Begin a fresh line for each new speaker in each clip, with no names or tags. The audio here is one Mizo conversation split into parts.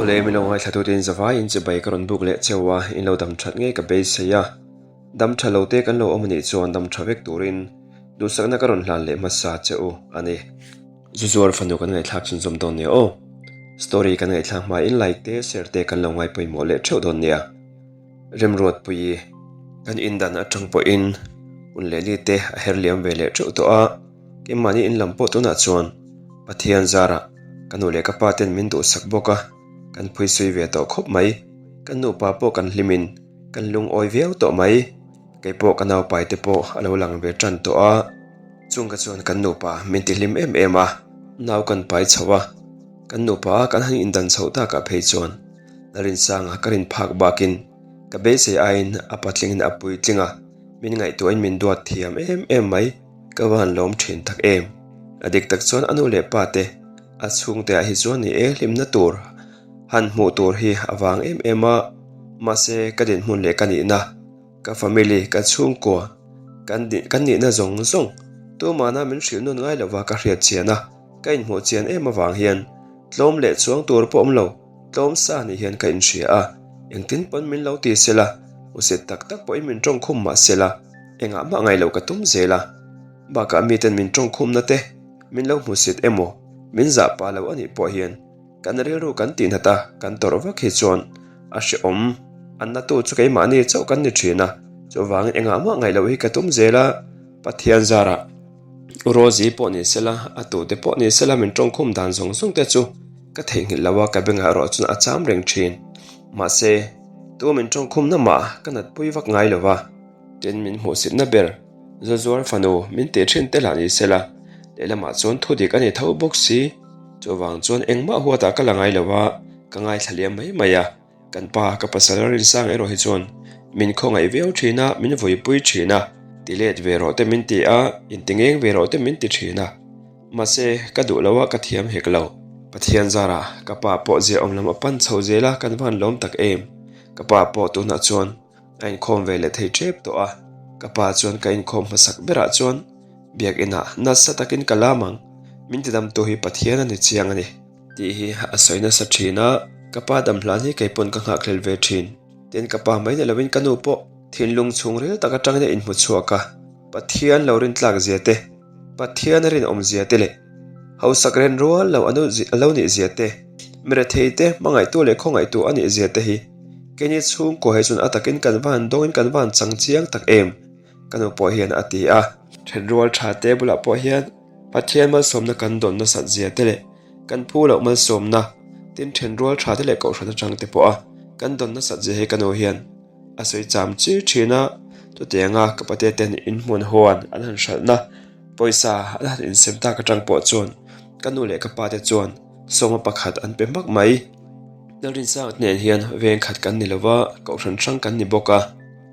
Awle min lo ngaithla tute in zavai in chibai ka rawn buk leh cheu a, in lo dam that ngei ka beisei a. Dam tha lo te kan lo awm anih chuan dam tha vek turin duhsakna ka rawn hlan leh hmasa che u a ni. Zuzuar fanu kan ngaihthlak chhunzawm dawn nia aw. Story kan ngaihthlak hma in like te share te kan lo ngai pawimawh leh theuh dawn nia. Remruatpuii kan indan atang pawhin hun leh li te a her liam ve leh theuh tawh a, keimahni in lam pawh tunah chuan Pathian zarah ka nu leh ka pa ten min duhsak bawk a, kan phuisui ve tawh khawp mai. Kan nupa pawh kan hlimin kan lungawi viau tawh mai. Kei pawh ka naupai te pawh a lo lang ve tan tawh a, chung ka chuan kan nupa min ti hlim em em a, nau kan pai chho a, kan nupa a kan han indan chhoh takah phei chuan Larinsanga ka rin phak bakin ka beisei aiin a patlingin a puitling a, min ngaihtuahin min duat thiam em em mai, ka va han lawm thin tak em. A dik tak chuan a nu leh pa te a chhungte ah hi chuan ni e hlimna tur han hmuh tur hi a vang em em a, mahse ka dinhmun leh ka nihna, ka family, ka chhungkua, kan kan nihna zawng zawng tumahna min hrilh nawn ngai lova ka hriat chian a, ka inhmuh chian em avang hian tlawm leh chuang tur pawh awm lo, tlawm sa ni hian ka inhria a, engtin pawn min lo ti sela, hmusit tak tak pawhin min tawngkhum mah sela, engah mah ngaih loh ka tum zel a, bakah miten min tawngkhumna te min lo hmusit emaw min zah pah lo anih pawh hian Kan rilru kan tihnat a, kan tawrh vak hi chuan a hrehawm. An natu chu keimahni chauh kan ni thin a, chuvangin engah mah ngaih loh hi ka tum zel a, Pathian zarah Rosie pawh ni sela, a tute pawh ni sela min tawngkhum dan zawng zawng te chu ka theihnghilh lo a, ka bengah erawh chuan a cham reng thin. Mahse, tu min tawngkhumna mah ka natpui vak ngai lo va, tin min hmuhsitna ber. Zazuar fanu min tih thin te lah ni sela, lehlamah chuan thu dik a ni tho bawk si. Chuvang chuan engmah huatah ka la ngai lo a, ka ngaithla liam mai mai a. Kan pa ka pasal Rinsang erawh hi chuan min khawngaih viau thin a, min vuipui thin a, ti let ve rawh te min ti a, inti ngeng ve rawh te min ti thin a. Mahse, ka duh lo a, ka thiam hek lo. Pathian zarah ka pa pawh ziaawm lam a pan chho zel a, kan van lawm tak em. Ka pa pawh tunah chuan A inkhawm ve leh thei tep tawh a, ka pa chuan ka inkhawm hmasak berah chuan biakinah nasa takin ka lam ang, min tidamtu hi Pathian a ni chiang a ni. Tih hi a sawi nasa thin a, ka pa dam hlan hi kei pawn ka nghakhlel ve thin. Tin ka pa mai ni lovin ka nu pawh thinlung chhungril tak atangin a inhmu chhuak a, Pathian lo rintlak zia te, Pathian a rinawm zia te leh hausak ren rual lo a lo nih zia te, mirethei te hmangaihtu leh khawngaihtu a nih zia te hi keini chhungkua hi chuan a takin kan va han dawngin kan va han chang chiang tak em? Ka nu pawh hian a ti a. Thenrual tha te bulah pawh hian Pathian malsawmna kan dawn nasat zia te leh kan phu loh malsawmna tin thenrual tha te leh kohhran atang te pawha kan dawn nasat zia hi ka nu hian A sawi cham chir thin a, chutianga ka pate ten inhmun huan an han hralhna pawisa an han insem tak atang pawh chuan ka nu leh ka pa te chuan sawma pakhat an pe hmak mai. Lalrinsanga te nen hian veng khat kan ni lova, kohhran hrang kan ni bawk a,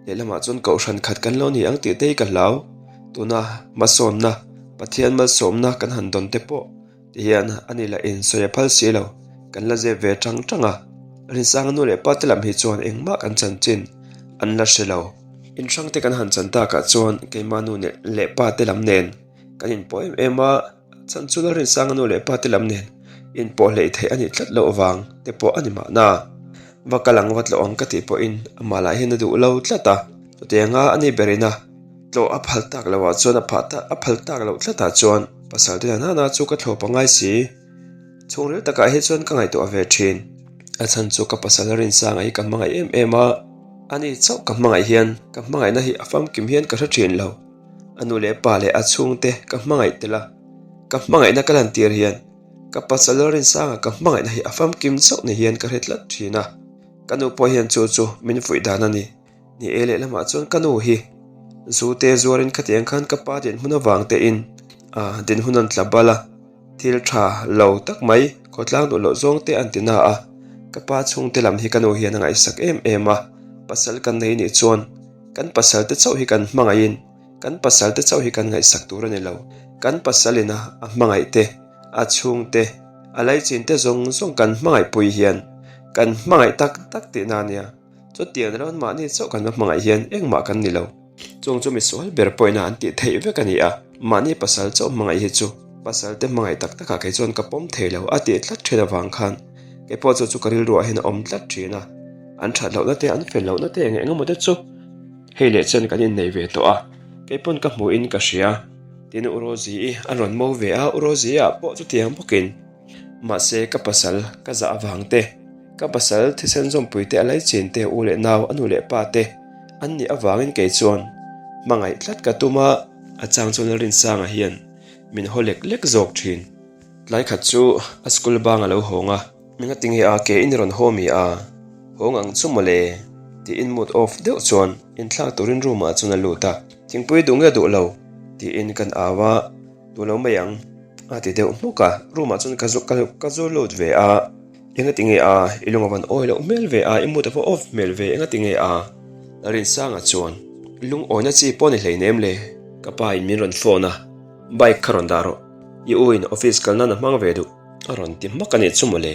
lehlamah chuan kohhran khat kan lo ni ang tih te hi ka hlau. Tuna hmasawnna, Pathian malsawmna kan han dawn te pawh Ti hian a ni lah in sawi a phal si lo, kan la zep ve tang tang a, Rinsanga nu leh pa te lam hi chuan engmah kan chanchin an la hre lo. In hrang te kan han chan takah chuan keimah nu leh pa te lam nen kan inpawh em em a, chhan chu la Rinsanga nu leh pa te lam nen inpawh hleih theih a nih tlat loh vang te pawh a ni mahna. Va kal ang va tlawh ang ka tih pawhin amah lah hian a duh lo tlat a, chutianga a ni berin a. Tlawh a phal tak loh ah chuan a phah tak a phal tak loh tlat ah chuan pasal te hna hna chu ka thlawp a ngai si. Chhungril takah hi chuan ka ngaihtuah ve thin. A chhan chu ka pasal Rinsanga hi ka hmangaih em em a, ani chauh ka hmangaih hian ka hmangaihna hi a famkim hian ka hre thin lo. A nu leh pa leh a chhungte ka hmangaih tel a, ka hmangaihna ka lantir hian ka pasal Rinsanga ka hmangaihna hi a famkim chauh ni hian ka hre tlat thin a. Ka nu pawh hian chu chu min fuih dan a ni. Ni e lehlamah chuan ka nu hi zu te zuarin khatiang khan ka pa dinhmun avang te in ah dinhmun an tla bal a, thil tha lo tak mai khawtlang duh loh zawng te an ti na a, ka pa chhungte lam hi ka nu hian a ngaihsak em em a, pasal kan nei nih chuan kan pasal te chauh hi kan hmangaihin kan pasal te chauh hi kan ngaihsak tur a ni lo, kan pasal ina a hmangaih te a chhungte a laichin te zawng zawng kan hmangaihpui hian kan hmangaih tak tak tihna a nia. Chutiang ran mahni chauh kan va hmangaih hian engmah kan ni lo. Chung chu misual ber pawhin an tih theih vek a ni a, mahni pasal chauh hmangaih hi chu pasal te hmangaih tak takah kei chuan ka pawm thei lo a tih tlat thin avang khan. Kei pawh chu chu ka rilruah hian a awm tlat thin a, an that lohna te an fel lohna te eng eng emaw te chu hei leh chen kan innei ve tawh a, kei pawn ka hmuhin ka hria. Tin U Rosie-i a rawn mo ve a, U Rosie-ah pawh chutiang bawkin mahse ka pasal ka zah avang te, ka pasal thisen zawmpui te a laichin te u leh nau a nu leh pa te an nih avangin kei chuan hmangaih tlat ka tum a, a chang chuan Lalrinsanga hian min haw lek lek zawk thin. Tlai khat chu a school bang a lo hawng a, Mi nga tinge a ke in rawn haw mi a? Hawng ang chu mawle tiin mood off deuh chuan inthlak turin room ah chuan a lut a, Thingpui duh nge duh lo? tiin kan au a, Duh lo mai ang a ti deuh hmuk a, room ah chuan ka zu ka zu lut ve a, Enga tinge a? I lung a van awi loh hmel ve a, i mood a va off hmel ve, enga tinge a? Rinsanga chuan, Lungawina chi pawh ni hleinem le, ka pa in min rawn phone a, bike kha rawn dah rawh. I u in office kal nan a hmang ve duh. A rawn ti hmak a nih chu mawle.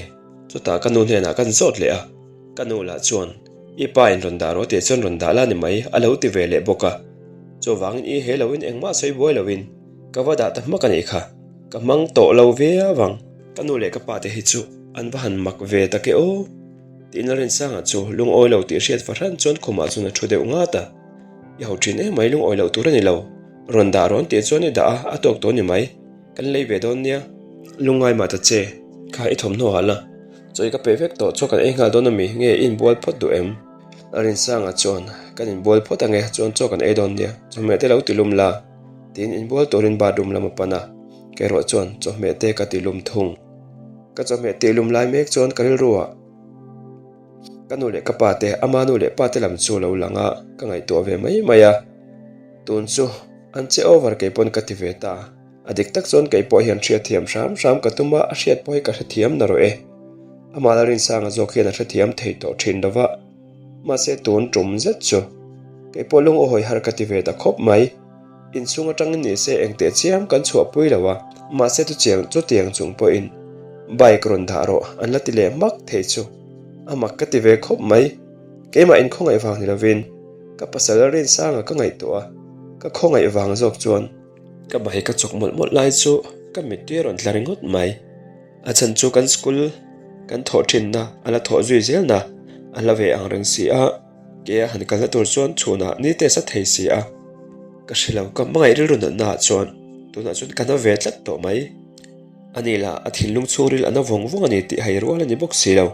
Chutah ka nu hnenah kan zawt leh a, ka nu lah chuan i pa in rawn dah rawh tih chuan rawn dah la ni mai a lo ti ve leh bawk a. Chuvangin i he loin engmah sawi buai loin ka va dah ta hmak a nih kha. Ka hmang tawh lo ve avang. Ka nu leh ka pa te hi chu an va han mak ve tak e aw. Tiin Lalrinsanga chu lungawi lo tih hriat fahran chuan khumah chuan a thu deuh ngat a. I ho thin emai lungawi loh tur a ni lo. Rawn dah rawn tih chuan i dah a, a tawk tawh ni mai. Kan lei ve dawn nia. Lungngai mah ta che, kha i thawmhnaw ah la. Chawi ka pe vek tawh chuan kan ei nghal dawn ami? Nge i inbual phawt duh em? Rinsanga chuan, Kan inbual phawt ange, chuan chaw kan ei dawn nia. Chawhmeh te lo ti lum la. Tiin inbual turin bathroom lam a pan a. Kerawh chuan chawhmeh te ka ti lum thung. Ka chawhmeh tih lum lai mek chuan ka rilru ah. Ka nu leh ka pa te, ama nu leh pa te lam chu lo lang a, ka ngaihtuah ve mai mai a. Tun chu an che over kei pawn ka ti ve ta. A dik tak chuan kei pawh hian hriatthiam hram hram ka tum a, a hriat pawh hi ka hrethiam na rawh e. Amah Lalrinsanga zawk hian a hrethiam thei tawh thin lo va. Mahse tun tum zet chu kei pawh lung aw hawi har ka ti ve ta khawp mai. Inchhung atangin ni se engteh chiam kan chhuahpui lo a, mahse chuchiang chutiang chung pawhin bike rawn dah rawh an la ti leh hmak thei chu a mak ka ti ve khawp mai. Keimah inkhawngaih vang ni lovin ka pasal Rinsanga ka ngaihtuah a, ka khawngaih vang zawk chuan ka bike ka chawk mawlh mawlh lai chu ka mittui a rawn tla ringawt mai. A chhan chu kan school kan thawh thinna a la thawh zui zelna a hla ve ang reng si a. Ke a han kalna tur chuan chhunah ni test a thei si a, ka hre lo, ka hmangaih rilru natna ah chuan tunah chuan ka na ve tlat tawh mai. A ni lah a thinlung chhungril a na vawng vawng a ni tih hai rual a ni bawk si lo.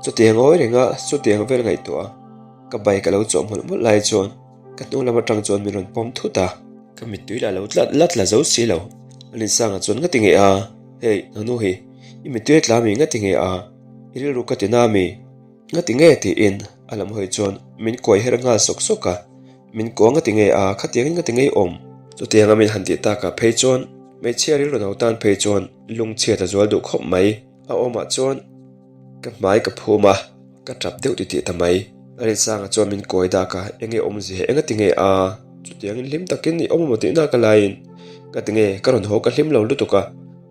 Chutiang ngawi renga chutiang vel ngaihtuah a ka bike a lo chawh hmawlh hmawlh lai chuan ka hnung lam atang chuan min rawn pawm thut a, ka mittui lah lo tlat lat la zo si lo. Linsanga chuan nga ti nge a, hei nanu hi i mittui a tla mi nga ti nge a, i rilru ka ti na mi? Nga ti nge tiin a lam hawi chuan min kuai her nghal sawk sawk a, min kuah nga ti nge a, khatiangin nga ti ngei awm. Chutianga min han tih takah phei chuan hmeichhia rilru no tan phei chuan lungchhiat a zual duh khawp mai. A awmah chuan ka hmai ka phum a, ka tap deuh titih ta mai. A rinsanga chuan min kuai dak a, enge awmzia enga ti nge a, chutiangin hlim takin i awm amaw tihna ka laiin ka ti nge ka rawn haw ka hlim lo lutuk a,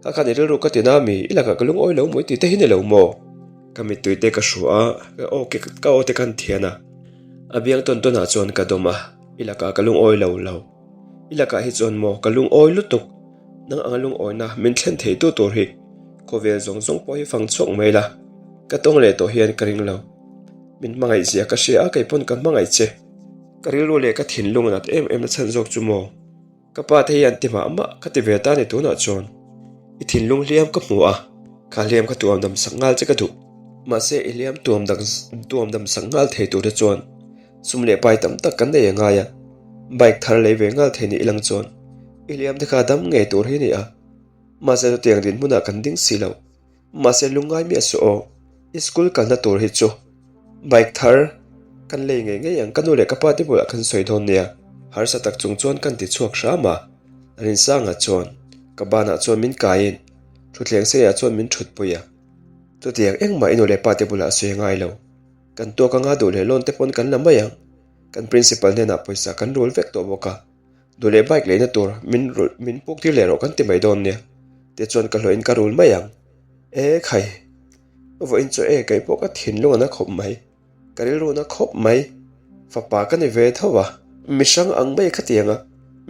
kha khan i rilru ka ti na mi, i lakah ka lungawi lo maw i tih te hi ni lo maw? Ka mittui te ka hru a, ka aw ke ka aw te khan thian a, a biang tawn tawn ah chuan ka dawm a, i lakah ka lungawi lo lo, i lakah hi chuan maw ka lungawi lutuk, nang anga lungawina min thlen thei tu tur hi khawvel zawng zawng pawh hi fang chhuak mai la, ka tawng leh tawh hian ka ring lo, min hmangaih zia ka hria a kei pawn ka hmangaih che, ka rilru leh ka thinlung a nat em em na chhan zawk chu maw. Ka pa te hian ti mah mah ka ti ve ta ni tunah chuan i thinlung hliam ka hmu a, kha hliam kha tuam dam sak nghal che ka duh. Mahse i hliam tuam dang tuam dam sak nghal thei tur te chuan sum leh pai tam tak kan nei a ngai a, bike thar lei ve nghal thei ni ilang chuan i hliam te kha dam ngei tur hi a ni a, mahse chutiang dinhmunah kan ding si lo. Mahse lungngai miah suh aw, i school kalna tur hi chu bike thar kan lei ngei ngei ang ka nu leh ka pa te bulah kan sawi dawn nia. Harsa tak chung chuan kan ti chhuak hram a, Rinsanga chuan ka banah chuan min kaiin thutthleng seiah chuan min thutpui a, chutiang engmah i nu leh pa te bulah sawi a ngai lo, kan tuak anga duh leh loan te pawn kan la mai ang, kan principal hnenah pawisa kan rul vek tawh bawk a. Duh leh bike leina tur min rulh min puk tir leh rawh kan ti mai dawn nia tichuan ka hlawhin ka rul mai ang. E khai! Vawiin chu e kei pawh ka thinlung a na khawp mai, ka rilru na khawp mai. Fapa ka ni ve tho a, mihrang ang mai khatiang a,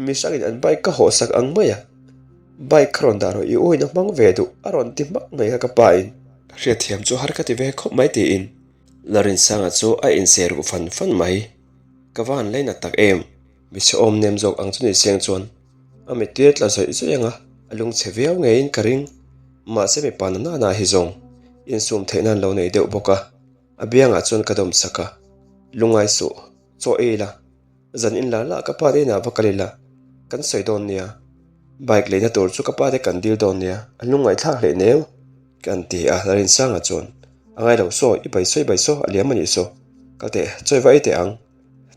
mihrangin an bike ka hawh sak ang mai a, bike kha rawn dah rawh i uin a hmang ve duh a rawn ti hmak mai kha ka pa in. Ka hriatthiam chu har ka ti ve khawp mai tiin Larinsanga chu a inse ruh fan fan mai. Ka va han leinat tak em? Michhe awm nem zawk ang chu ni seng chuan a mittir tla zawih zawih ang a, a lungchhe viau ngeiin ka ring. Mahse mipa na nana hi zawng insum theih nan lo nei deuh bawk a, a biangah chuan ka dawm sak a, Lungngai suh, chaw ei la, zan in la la ka pa te inah va kal ila, kan sawi dawn nia, bike leina tur chu ka pa te kan dil dawn nia, an lungngaihthlak hlei neu kan ti a, Larinsanga chuan a ngai lo saw, i bai saw i bai saw, a liam a nih saw, kal teh, chaw i va ei teh ang.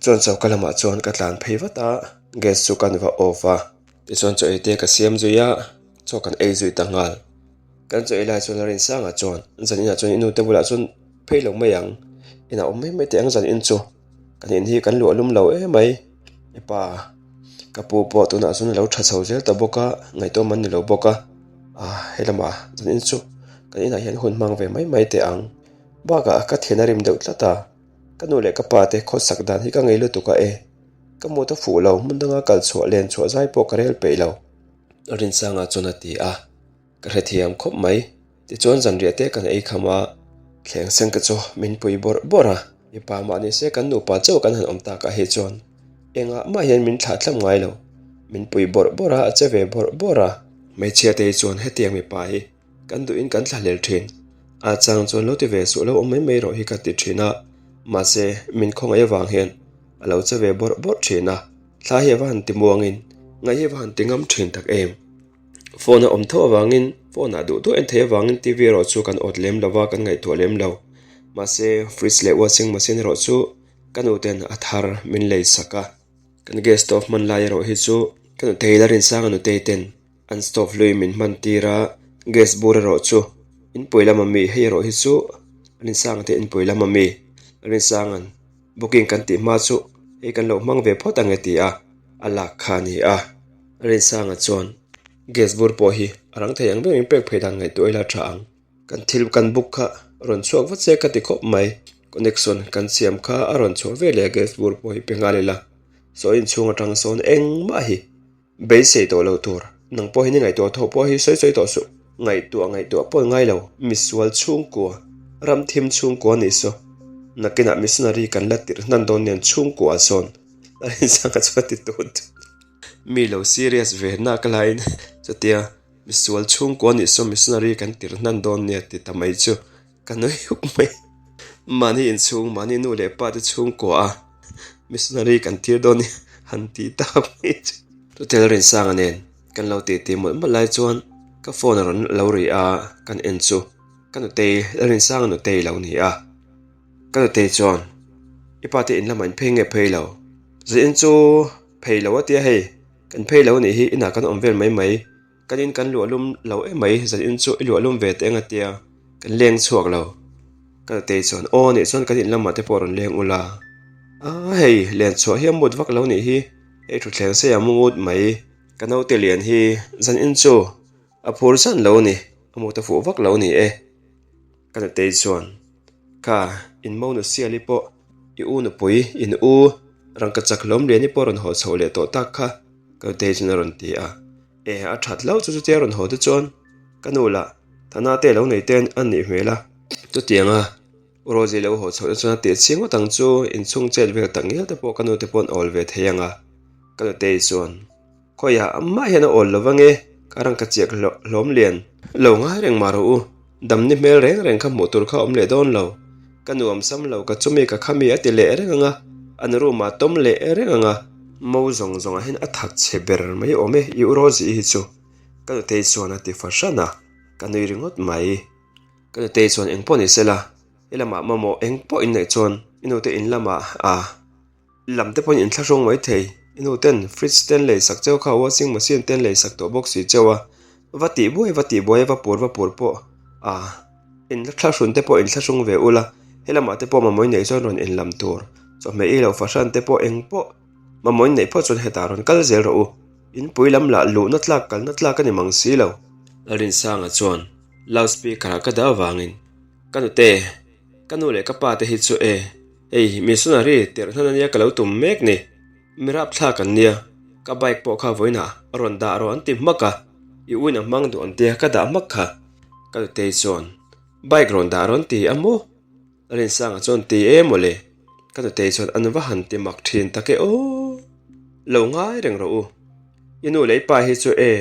Chuan choka lamah chuan ka tlan phei vat a, gas chu kan va off a. Tichuan chaw ei te ka siam zui a, chaw kan ei zui ta nghal. Kan chaw ei lai chuan Larinsanga chuan zan inah chuan i nu te bulah chuan phei lo mai ang, inah awm mai mai teh ang zan in chu, kan in hi kan luah lum lo em mai. I pa, ka pu pawh tunah chuan a lo tha chho zel ta bawk a, ngaihtuah man ni lo bawk a, ah helamah zan in chu kan inah hian hun hmang ve mai mai teh ang. Bakah ka thian a rim deuh tlat a. Ka nu leh ka pa te khawsak dan hi ka ngei lutuk a e. Ka mut a fuh lo, hmun danga kal chhuah len chhuah zai pawh ka rel peih lo. Rinsanga chuan a ti a, ka hrethiam khawp mai. Tichuan zanriah te kan ei kham a, thleng seng te chu min pui bawrh bawrh a. Mipa mah ni se kan nupa chauh kan han awm takah hi chuan engah mah hian min thlah thlap ngai lo. Min pui bawrh bawrh a, a che ve bawrh bawrh a. Hmeichhia te hi chuan hetiang mipa hi Kan duhin kan thlahlel thin. A chang chuan lo ti ve suh lo awm mai mai rawh hi ka ti thin a, mahse min khawngaih avang hian a lo che ve bawrh bawrh thin a, thla hi a va han ti muangin ngaih hi a va han ti ngam thin tak em. Phone a awm tho avangin phone ah duh duh en theih avangin TV erawh chu kan awt lem lo va, kan ngaihtuah lem lo. Mahse fridge leh washing machine erawh chu ka nu ten a thar min lei sak a, kan gas stove hman lai erawh hi chu ka nutei la rinsanga nutei ten An stove hlui min hman tir a, gas bur erawh chu inpui lama mi hei erawh hi chu Rinsanga te inpui lama mi Rinsanga'n booking kan tih hma chu hei kan lo hmang ve phawt ang e ti a, a lak kha a ni a. Rinsanga chuan gas bur pawh hi a rang thei ang ber in pek phei dan ngaihtuah ila tha ang. Kan thil kan book kha rawn chhuak vat se ka ti khawp mai. Connection kan siam kha a rawn chhuah veleh gas bur pawh hi pe nghal ila saw inchhung atang sawn engmah hi Beisei tawh lo tur, nang pawh hian i ngaihtuah tho pawh hi sawi sawi tawh suh. Ngaihtuah ngaihtuah pawh ngai lo, misual chhungkua, ram thim chhungkua nih saw. Nakinah missionary kan la tirh hnan dawn nen chhungkua sawn a rinchang a chu a ti tut tut. Mi lo serious ve nak laiin chutia misual chhungkua nih saw missionary kan tirh hnan dawn nia ti ta mai chu. Ka nui huk mai. Mahni inchhung, mahni nu leh pa te chhungkua a missionary kan tir dawn i han tih tak mai chu. Hotel Rinsanga nen kan lo titi mawlh mawlh lai chuan ka phone a rawn lo ri a, kan en chu ka nutei Rinsanga nutei lo ni a. Ka nutei chuan i pa te in lamah in phei nge phei lo? Zin chu phei lo a tia hei, kan phei lo a nih hi inah kan awm vel mai mai. Kan in kan luah lum lo em mai, zan in chu i luah lum ve teh ang a tia, kan leng chhuak lo. Ka nutei chuan, Aw nih chuan kan in lamah te pawh rawn leng ula. A hei, len chhuah hi a mut vak lo nih hi, hei thutthleng sei a mu ngut mai. Ka naute lian hi zan in chu a phur zan lo ni, a mut a fuh vak lo ni e. Ka nutei chuan, Kha, in mo nu siali pawh i u nupui, in u rangkachak hlawm lian i pawh rawn haw chhoh leh tawh tak kha, ka nutei chuan a rawn ti a. E, a that hlauh chu chutia rawn haw te chuan ka nu lah Thana te lo nei te an nih hmel a. Chutianga Rosie lo haw chhoh te chuan a tih chhi ngawt ang chu inchhung chet vel tak ngial te pawh ka nu te pawh an awl ve thei ang a. Ka nutei chuan khawiah amah hian a awl lo vang e, ka rangka chiak hlawm lian lo ngai reng mah rawh u, damni hmel reng reng kha hmuh tur kha awm leh dawn lo, ka nuam sam lo ka chumi ka khami a ti leh reng ang a, an room ah tawm leh reng ang a. Mo zawng zawngah hian a that chhe ber mai awm e, i u Rosie hi chu ka nutei chuan a ti fahran a, ka nui ringawt mai. Ka nutei chuan eng pawh ni sela, i lamah mamawh eng pawh in neih chuan i nute in lamah a lam te pawhin in thlahrung mai thei, i nuten fridge te an lei sak cheu kha washing machine te an lei sak tawh bawk si cheu a, va tih buai va tih buai va pur va pur pawh a in thlahrun te pawh in thlahrung ve ula, helamah te pawh mamawh in neih chuan rawn in lam tur, chawhmeh i lo fahran te pawh eng pawh mamawh in neih phawt chuan hetah rawn kal zel rawh u, inpui lam lah luhna tlak kalna tlak a ni mang si lo. Lalrinsanga chuan loud speaker ah ka dah avangin ka nute ka nu leh ka pa te hi chu e hei missionary tirh hnan ania ka lo tum mek ni mi rapthlak an nia ka bike pawh kha vawiinah a rawn dah rawh an ti hmak a i uin a hmang duh an tia ka dah hmak kha ka nutei chuan. Bike rawn dah rawn ti a maw? Rinsanga chuan ti e mawle, ka nutei chuan an va han ti mak thin tak e aw. Lo ngai reng rawh u, i nu leh i pa hi chu e,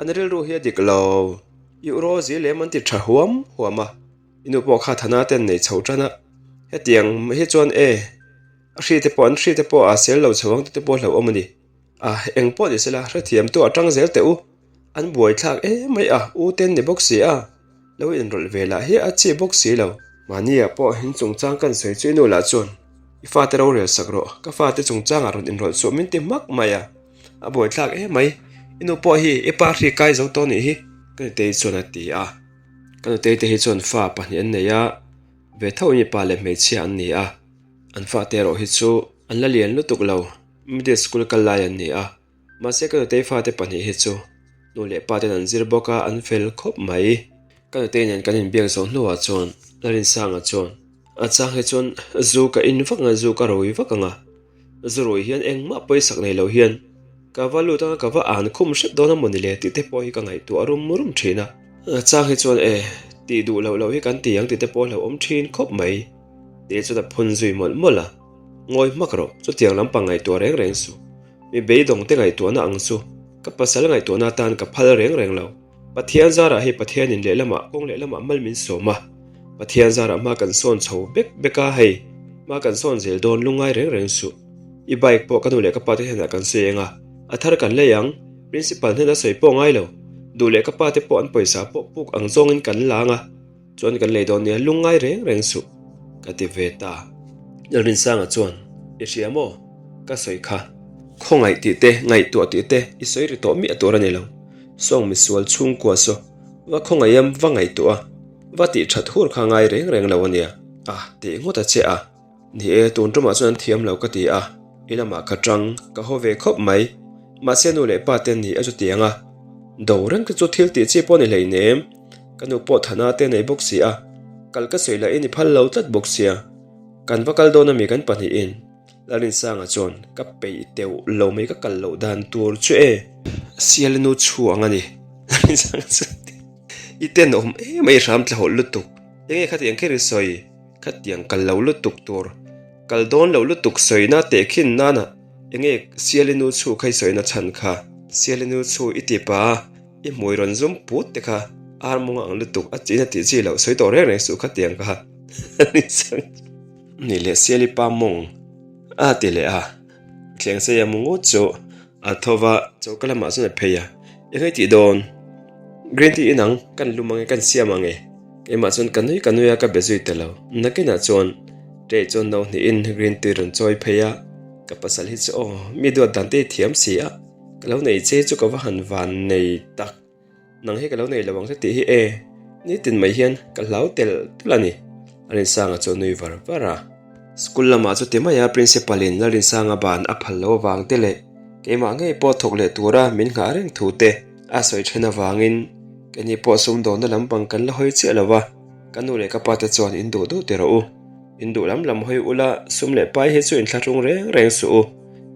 an rilru hi a dik lo, i u Rosie lem an ti tha huam huam a, i nu pawh kha Thana ten nei chho tan a, hetiang hi chuan e, a hri te pawh an hri te pawh a sel lo chho ang tih te pawh hlauhawm a ni. A, eng pawh ni sela, hrethiamtu a tang zel teh u, an buaithlak emai a, u ten ni bawk si a. Lo inrawlh ve lah hi a chi bawk si lo. Mahnia pawh in chungchang kan sawi chu i nu lah chuan i fate rorel sak rawh, ka fate chungchangah rawn inrawlh suh min ti hmak mai a, a buaithlak em mai. I nu pawh hi i pa hri kai zo tawh nih hi, ka nutei chuan a ti a. Ka nutei te hi chuan fa pahnih an nei a, ve tho in mipa leh hmeichhia an ni a, an fate erawh hi chu an la lian lutuk lo, middle school kal lai an ni a. Mahse ka nutei fate pahnih hi chu nu leh pa ten an zir bawk a, an fel khawp mai. Ka nutei nen kan inbiak zawh hnuah chuan Larinsanga chuan a chang hi chuan zu ka in vak anga zu ka rui vak anga, zu rui hian engmah pawisak nei lo hian ka va lut anga ka va an khum hrep dawn a mawni le tih te pawh hi ka ngaihtuah rum rum thin a. A chang hi chuan e, tih duh loh loh hi kan ti ang tih te pawh hlauhawm thin khawp mai tih chuan a phun zui mawlh mawlh a, ngawi hmak rawh chutiang lampang ngaihtuah reng reng suh. Mi beidawngte ngaihtuahna ang chu ka pasal ngaihtuahna atan ka phal reng reng lo. Pathian zarah hei Pathianin lehlamah kawng lehlamah mal min sawm a, Pathian zarah hma kan sawn chho bek bek a, hei hma kan sawn zel dawn lungngai reng reng suh. I bike pawh ka nu leh ka pa te hnenah kan sawi eng a, a thar kan lei ang, Principal hnena sawi pawh ngai lo, duh leh ka pa te pawh an pawisa pawh puk ang zawngin kan la ang a, Chuan kan lei dawn nia lungngai reng reng suh ka ti ve ta. Lalrinsanga chuan, I hria maw? Ka sawi kha. Khawngaih tih te, ngaihtuah tih te i sawi ri tawh miah tur a ni lo. Sawng misual chhungkua saw va khawngaiam va ngaihtuah a, va tih that hur kha ngai reng reng lo a nia. A tih ngawt a che a. Ni e, tun tumah chuan an thiam lo ka ti a, i lamah ka tang, ka haw ve khawp mai. Mahse nu leh pa te ni a chutiang a, do reng te chu thil tih chi pawh ni hleinem, ka nu pawh thana te nei bawk si a, kal ka sawi lah in i phal lo tlat bawk sia. Kan va kal dawn ami kan pahnihin? Lalrinsanga chuan ka peih teuh lo mai ka kal loh dan tur chu e. Sial nu chhu ang a ni. Lalrinsanga chuan i tenawm emai hram tlahawlh lutuk, enge khatiang kher i sawi? Khatiang kal lo lutuk tur, kal dawn lo lutuk sawina tehkhin nana enge Sialinu chhu kha i sawina chhan kha? Sialinu chhu i ti pa a, i hmui rawn zum put te kha ar mawng ang lutuk a chin a tih chi loh sawi tawh reng reng suh khatiang kha ni leh Siali pa mawng a ti leh a, thleng sei a mu ngut chu a tho va, choka lamah chuan a phei a, enge i tih dawn? Green tea inang kan lum ange kan siam ange. Keimah chuan ka nui ka nui a ka be zui ta lo. Nakinah chuan Tray chuan no hnihin green tea rawn chawi phei a, ka pasal hi chu aw mi duat dan te i thiam si a, ka lo nei che chu ka va han van nei tak. Nang hi ka lo nei lo ang che tih hi e, nitin mai hian ka hlau tel tel a ni. Larinsanga chu a nui var var a. School lamah chuti maia Principal in Larinsanga ban a phal lo avang te leh keimah ngei pawh thawk leh tura min nghah reng thu te a sawi then avangin keini pawh sumdawnna lampang kan la hawi chiah lo va, ka nu leh ka pa te chuan in duh duh ti rawh u, in duh lam lam hawi ula sum leh pai hi chu in thlahrung reng reng suh u,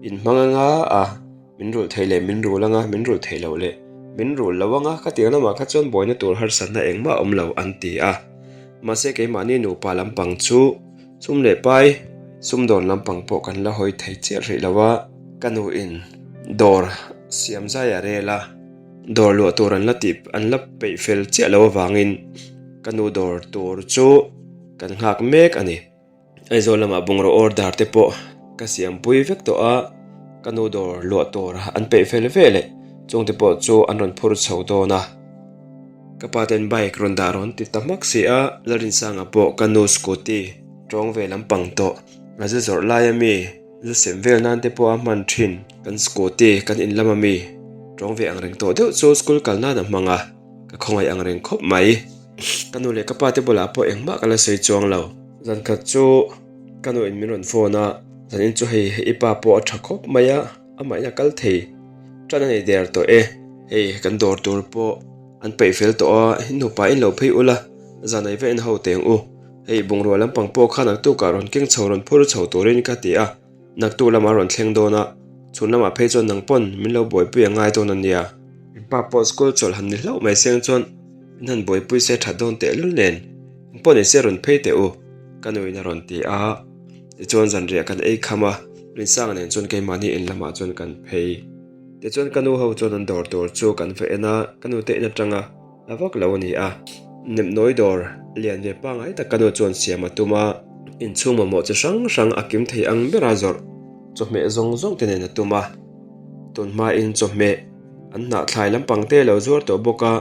in hmang anga a. Min rulh theih leh min rul anga, min rulh theih loh leh min rul lo anga, khatiang lamah kha chuan buaina tur harsatna engmah a awm lo an ti a. Mahse keimahni nupa lampang chu sum leh pai, sumdawn lampang pawh kan la hawi thei chiah hrih lo a, ka nuin dawr siam zai a rel a, dawr luah tur an la tih an la peih fel chiah lo avangin ka nu dawr tur chu kan nghak mek a ni. Aizawl lamah bungraw order te pawh ka siampui vek tawh a, ka nu dawr luah tur an peih fel ve leh chungte pawh chu an rawn phur chho dawn a. Ka pa ten bike rawn dah rawn ti ta hmak si a, Lalrinsanga pawh ka nu scooty tawng ve lampang tawh a zu zawrh lai ami zu sem vel nan te pawh a hman thin, kan scooty kan in lam ami tawng ve ang reng tawh deuh chu school kal nan a hmang a, ka khawngaih ang reng khawp mai. Ka nu leh ka pa te bulah pawh engmah ka la sawi chuang lo. Zan khat chu ka nu in min rawn phone a, zan in chu hei i pa pawh a tha khawp mai a, amah in a kal thei. Tan a nei der tawh e, hei kan dawr tur pawh an peih fel tawh a, i nupa in lo phei ula, zan ei va en ho teng u. Hei bungrua lampang pawh kha naktukah rawn keng chho rawn phur chho turin ka ti a. Naktuk lamah rawn thleng dawn a, chhun lamah phei chuan nang pawn min lo buaipui a ngai dawn a nia. In pa pawh school chawlh han ni hlauh mai seng chuan min han buaipui se that dawn tehlul nen. Engpawh ni se rawn phei teh u, ka nuin a rawn ti a. Tichuan zanriah kan ei kham a, Rinsanga nen chuan keimahni in lamah chuan kan phei. Tichuan ka nu ho chuan an dawr tur chu kan va en a, ka nute in atanga la vak lo a ni a. Nemnawi dawr lian ve pangngai tak ka nu chuan siam a tum a, inchhung mamawh chi hrang hrang a kim thei ang bera zawrh chawhmeh zawng zawng te nen a tum a. Tun hmain chawhmeh an hnah thlai lampang te lo zuar tawh bawk a,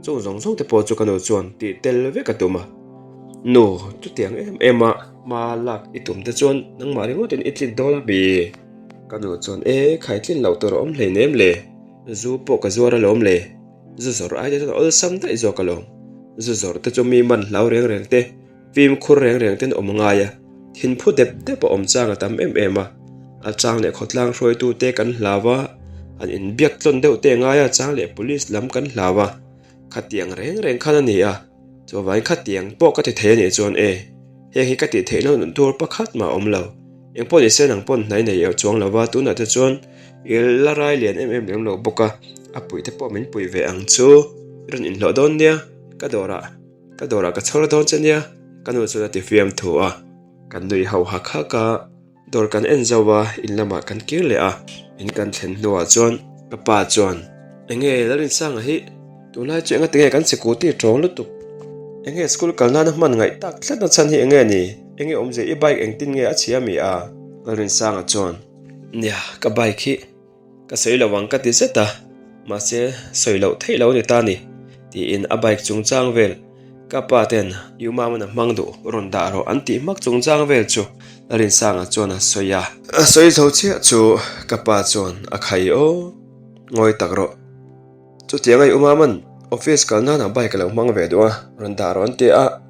chung zawng zawng te pawh chu ka nu chuan tih tel vek a tum a. Nu, chutiang em em a hma lak i tum te chuan nangmah ringawtin i tlin dawn a mi? Ka nu chuan, E, khaitlin loh tur a awm hleinem le, zu pawh ka zuar alawm le, zu zawrh ai te chuan a awlsam daih zawk alawm, zu zawrh te chu mi man hlau reng reng te, fimkhur reng reng ten awm ngai a, thinphu dep dep a awm chang a tam em em a, a chang leh khawtlang hruaitu te kan hlau a, an inbiak tlawn deuh te ngai a, chang leh police lam kan hlau a, khatiang reng reng khan a ni a. Chuvangin khatiang pawh ka ti thei a nih chuan e, heng hi ka tih theih loh nun tur pakhat mah a awm lo. Eng pawh ni se nang pawn hnai nei eh chuang lo va, tunah te chuan i la rai lian em em lem lo bawk a, a puih te pawh min puih ve ang chu. I rawn inhlawh dawn nia, ka dawrah ka dawrah ka chhawr dawn che nia, ka nu chuan a ti fiam thu a. Kan nui ho hak hak a. Dawr kan en zauh a, in lamah kan kir leh a, in kan thlen hnuah chuan ka pa chuan, Enge Lalrinsanga hi tunlai chu enga tinge kan sikul tir tawng lutuk? Enge school kal nana hman ngaih tak tlat na chhan hi enge ni? Enge awmzia i bike engtin nge a chhia mi a? Lalrinsanga chuan, Nia, ka bike hi. Ka sawi lo ang ka ti zet a, mahse sawi loh theih lo a ni ta ni, tiin a bike chungchang vel ka pa ten U Maman a hmang duh rawn dah rawh an tih hmak chungchang vel chu Rinsanga chuan a sawi a. A sawi zo chiah chu ka pa chuan a khai aw, ngawi tak rawh. Chutiang a i U Maman office kal nana bike a lo hmang ve duh a, rawn dah rawh an ti a,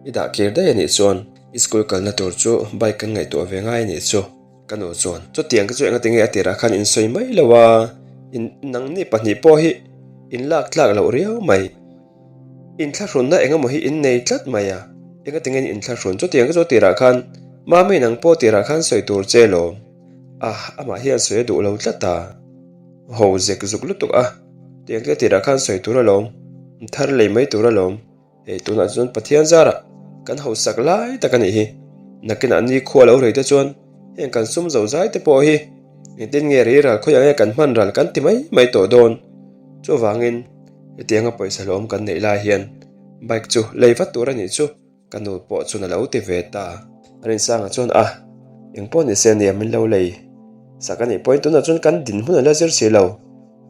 i dah kir daih a nih chuan i school kalna tur chu bike kan ngaihtuah ve ngai a nih chu. Ka nu chuan, Chutiang ka chu enga tinge a tirah khan in sawi mai lo a, in nangni pahnih pawh hi in lak tlak loh riau mai. Inthlahrunna eng emaw hi in nei tlat mai a, enga tinge in inthlahrun? Chutiang ka chu a tirah khan Mami nang pawh tirah khan sawi tur che lawm. Ah, amah hian sawi a duh lo tlat a. Ho zek zuk lutuk a, tiang te tirah khan sawi tur alawm, thar lei mai tur alawm. Hei tunah chuan Pathian zarah kan hausak lai tak a nih hi. Nakinah ni khua lo rei te chuan heng kan sum zo zai te pawh hi engtin nge rei ral khawiah nge kan hman ral kan ti mai mai tawh dawn. Chuvangin hetianga pawisa hlawm kan neih lai hian bike chu lei vat tur a nih chu ka nu pawh chuan a lo ti ve ta. Rinsanga chuan a engpawh ni se nia min lo lei sak a nih pawhin tunah chuan kan dinhmun a la zir si lo.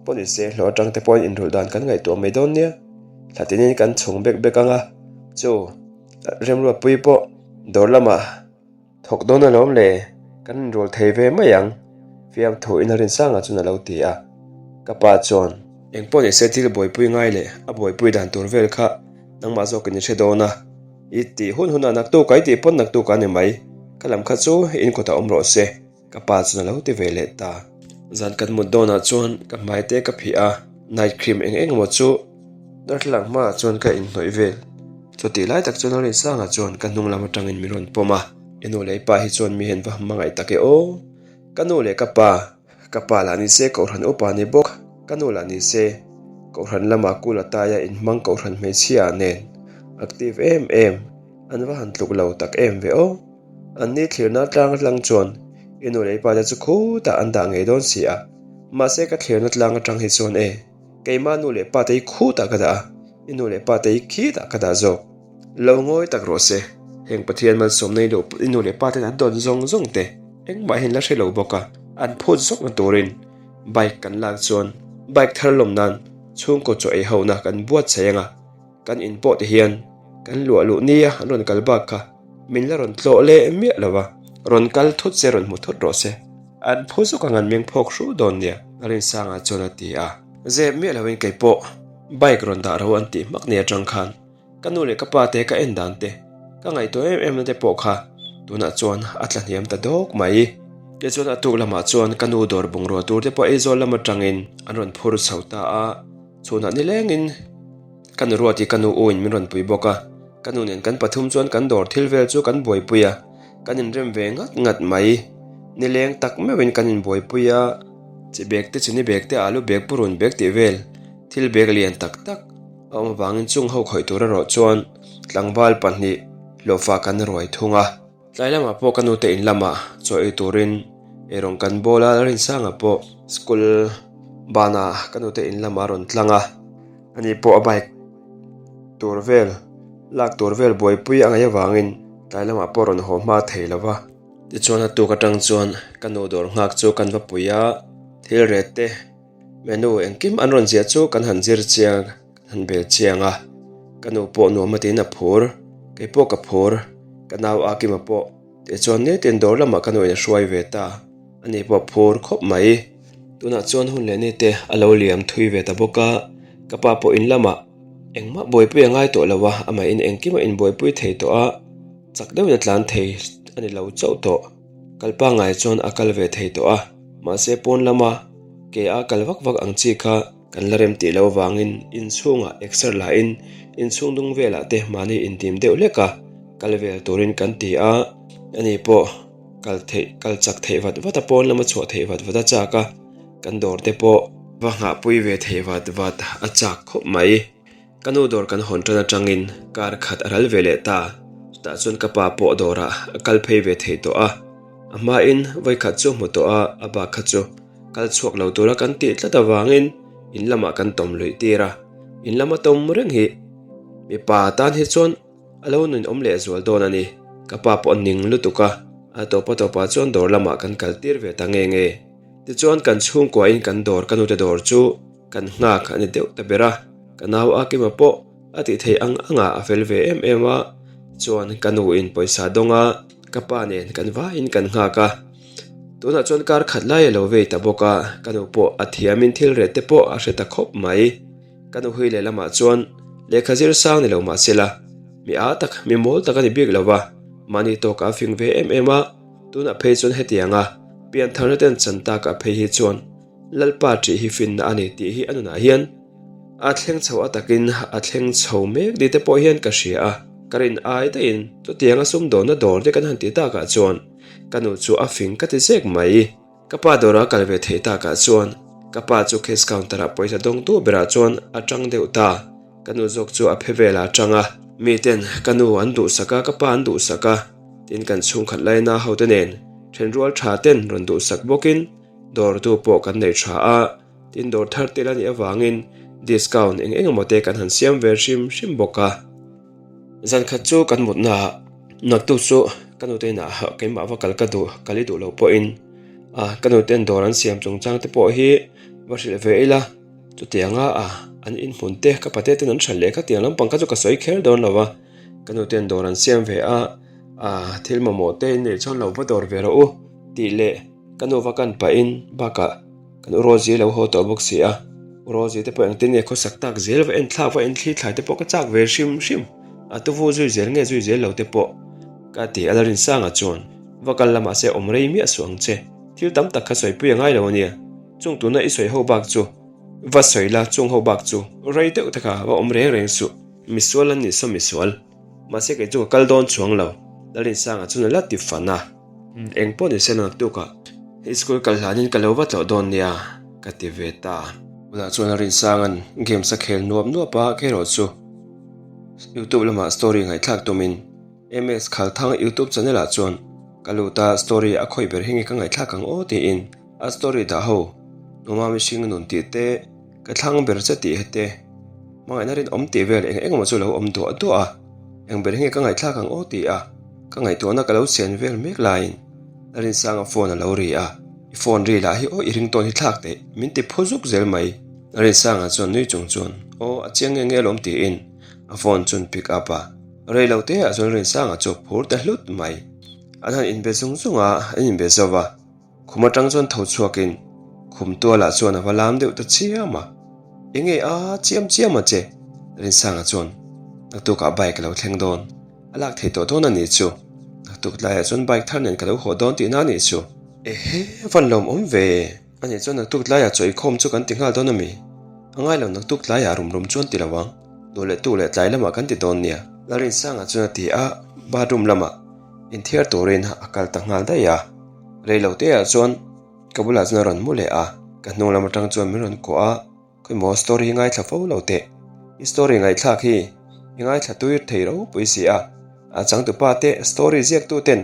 Pawh ni se hlawh atang te pawhin inrulh dan kan ngaihtuah mai dawn nia. Thla tinin kan chhung bek bek ang a, chu Remruatpui pawh dawr lamah thawk dawn alawm le, kan inrul thei ve mai ang, fiamthu in a rinsangah chuan a lo ti a. Ka pa chuan. Engpawh ni se thil buaipui ngai leh a buaipui dan tur vel kha nangmah zawkin i hre dawn a, i tih hun hunah naktuk a i tih pawn naktuk a ni mai, ka lam kha chu in kawtah awm rawh se. Ka pa chuan a lo ti ve leh ta. Zan kan mut dawnah chuan ka hmai te ka phih a, night cream eng eng emaw chu darthlalang hmaah chuan ka inhnawih vel. Chutih lai tak chuan Rinsanga chuan ka hnung lam atangin min rawn pawm a, I nu leh i pa hi chuan mi hian va hmangaih tak e aw. Ka nu leh ka pa, ka pa lah ni se Kohhran upa ni bawk, ka nu lah ni se Kohhran lama kul ataia inhmang Kohhran hmeichhia nen active em em an va han tluk lo tak em ve aw. An ni thlirna tlang atlang chuan i nu leh i pa te chu khutah an dah ngei dawn si a, mahse ka thlirna tlang atang hi chuan e, keimah nu leh pa te hi khutah ka dah a, i nu leh pa te hi khitah ka dah zawk. Lo ngawi tak rawh se, heng Pathian malsawmna i i nu leh pa ten an dawn zawng zawng te engmah hian la hre lo bawk a, an phut zawkna turin bike kan lak chuan bike thar lawm nan chhungkaw chaw ei hona kan buatsaih ang a. Kan in pawh te hian kan luah luh nia an rawn kal bak kha min la rawn tlawh leh miah lo va, rawn kal thut se rawn hmu thut rawh se, an phu zuk ang an meng phawk hru dawn nia Rinsanga chuan a ti a. Zep miah loin kei pawh bike rawn dah ro an tih hmak ni atang khan ka nu leh ka pa te ka en dan te ka ngaihtuah em em na te pawh kha tunah chuan a tla hniam ta dawk mai. Tichuan a tuk lamah chuan ka nu dawr bungrua tur te pawh Aizawl lam atangin an rawn phur chho ta a, chhunah nilengin Ka nu ruat hi ka nu u in min rawn pui bawk a, ka nu nen kan pathum chuan kan dawr thil vel chu kan buaipui a, kan inrem ve ngat ngat mai. Nileng tak meuhin kan inbuaipui a, chi bag te chini bag te alu bag purun bag tih vel thil bag lian tak tak a awm avangin chung ho khawih tur erawh chuan. tlangval pahnih hlawhfa kan ruai thung a. Tlai lamah pawh ka nute in lamah chaw ei turin eirawng kan bawl a, Rinsanga pawh school banah ka nute in lamah a rawn tlang a, ani pawh a bike tur vel lak tur vel buaipui a ngaih avangin tlai lamah pawh a rawn haw hma thei lo va. Tichuan a tuk atang chuan ka nu dawr nghak chu kan va pui a, thil ret te menu engkim an rawn ziah chu kan han zir chiang. Han bel chiang a, ka nu pawh nuam a tiin a phur, kei pawh ka phur, ka nau Akima pawh tichuan nitin dawr lamah ka nuin a hruai ve ta, ani pawh a phur khawp mai. Tunah chuan hun leh ni te a lo liam thui ve ta bawk a, ka pa pawh in lamah engmah buaipui a ngai tawh lo a, amahin engkim a inbuaipui thei tawh a, chak deuhin a tlan thei a ni lo chauh tawh. Kal pangngai chuan a kal ve thei tawh a, mahse pawn lama ke a kal vak vak ang chi kha kan la rem tih loh avangin inchhungah exer la in inchhung dung velah te mahni intim deuh hlek a, kal vel turin kan ti a, ani pawh kal theih kal chak theih vat vat a pawn lama chhuah theih vat vat a chak a, kan dawr te pawh va nghahpui ve theih vat vat a chak khawp mai. Ka nu dawr kan hawn tan atangin kar khat a ral ve leh ta, chutah chuan ka pa pawh dawrah a kal phei ve thei tawh a, a hmain vawikhat chu hmu tawh a, a bak kha chu kal chhuak lo tura kan tih tlat avangin in lamah kan tawm luih tir a, in lama tawm reng hi mipa tan hi chuan a lo nun awm leh zual dawn a ni, ka pa pawh a ning lutuk a, a tawpa tawpah chuan dawr lamah kan kal tir ve ta nge nge, tichuan kan chhungkuain kan dawr ka nute dawr chu. Kan nghak a ni deuh ta ber a, ka nau a kima pawh a tih theih ang anga a fel ve em em a, chuan ka nu in pawisa dawng a, ka pa nen kan vaiin kan nghak a, tunah chuan kar khat lai a lo vei ta bawk a, ka nu pawh a thiam in thil reh te pawh a hre ta khawp mai, ka nu hui leh lamah chuan lehkha zir sang ni lo mah se la, mi aa tak mi mawl tak a ni bik lo va, mahni tawkah a fing ve em em a, tunah phei chuan hetianga piantharna ten chan takah phei hi chuan. Lalpa ṭih hi finna a ni tih hi a nunah hian a thleng chho a takin a thleng chho mek ni te pawh hian ka hria a, ka rin ai daihin chutianga sumdawnna dawr te kan han ti takah chuan ka nu chu a fing ka ti zek mai. Ka pa dawra kal ve theih takah chuan ka pa chu cash counter ah pawisa dawngtu berah chuan a ṭang deuh ta, ka nu zawk chu a phe velah a ṭang a. Miten ka nu an duhsak a, ka pa an duhsak a, tin kan chhungkhat laina hote nen ṭhenrual ṭha ten rawn duhsak bawkin Dawrtu pawh kan nei tha a, tin dawr thar tel a nih avangin discount eng eng emaw te kan han siam ve hrim hrim bawk a. Zan khat chu kan mutna ah naktuk chu ka nute inah keimah va kal ka duh, kal i duh loh pawhin a ka nuten dawr an siam chungchang te pawh hi va hrilh ve ila, chutianga a an inhmun te ka pate ten an hralh leh kha tiang lampang kha chu ka sawi kher dawn lo a, ka nuten dawr an siam ve a, a thil mamawh te in neih chuan lo va dawr ve rawh u tih leh. Ka nu va kan pahin bakah kan u Rosie lo haw tawh bawk si a, u Rosie te pawh engtin nge khawsak tak zel va en thlak va en thli thlai te pawh ka chak ve hrim hrim, a tuvu zui zel nge zui zel lo te pawh ka ti a Lalrinsanga chuan va kal lamah se awm rei miah suh ang che, thil tam tak kha sawipui a ngai lo ania, chung tuna i sawi ho bak chu va sawi la chung ho bak chu rei deuh te kha va awm reng reng suh, misual an nih saw misual, mahse kei chu ka kal dawn chuang lo Lalrinsanga chuan a la ti fan a. Eng pawh ni se naktukah i school kal hlanin ka lo va tlawh dawn nia ka ti ve ta. Tunah chuan a Rinsanga'n games a khel nuap nuap a, kei erawh chu YouTube lamah story ngaihthlak tumin MS Khalthang YouTube channel ah chuan ka lut a, story a khawih ber hi nge ka ngaihthlak ang aw tiin a story dah ho Numa mihring nun tih te, ka thlang ber che tih hete hmangaihna rinawm tih vel eng eng emaw chu lo awm duah duah a, eng ber hi nge ka ngaihthlak ang aw ti a. Ka ngaihtuahna ka lo chen vel mek laiin Rinsanga phone a lo ri a, I phone ri lah hi aw i ringtawn hi thlak teh, min ti phu zuk zel mai. Rinsanga chuan nui chung chuan aw a chiang nge nge alawm tiin a phone chuan pick up a, rei lo te ah chuan Rinsanga chu a phur ta hlut mai. An han inbe zung zung a, an inbe zo va. Khum atang chuan tho chhuakin khum tualah chuan a va lam deuh ta chiam a, Enge a chiam chiam a che? Rinsanga chuan, Naktukah bike a lo thleng dawn, a lak thei tawh dawn a nih chu. Naktuk tlaiah chuan bike thar nen ka lo haw dawn tihna a nih chu. Ehe, van lawm awm ve. A nih chuan naktuk tlaiah chaw inkhawm chu kan ti nghal dawn a mi? A ngai lo naktuk tlaiah rum rum chuan ti lo ang. Duh leh tu leh tlai lamah kan ti dawn nia. Lalrinsanga chuan a ti a, bathroom lamah inthiar turin a kal ta nghal daih a. Rei lo te ah chuan ka bulah chuan a rawn mu leh a, ka hnung lam atang chuan min rawn kuah a, Khawimaw story hi ngaithla fo lo teh, i story ngaihthlak hi. I ngaithla tuir thei ropui si a. A changtupa te story ziaktu ten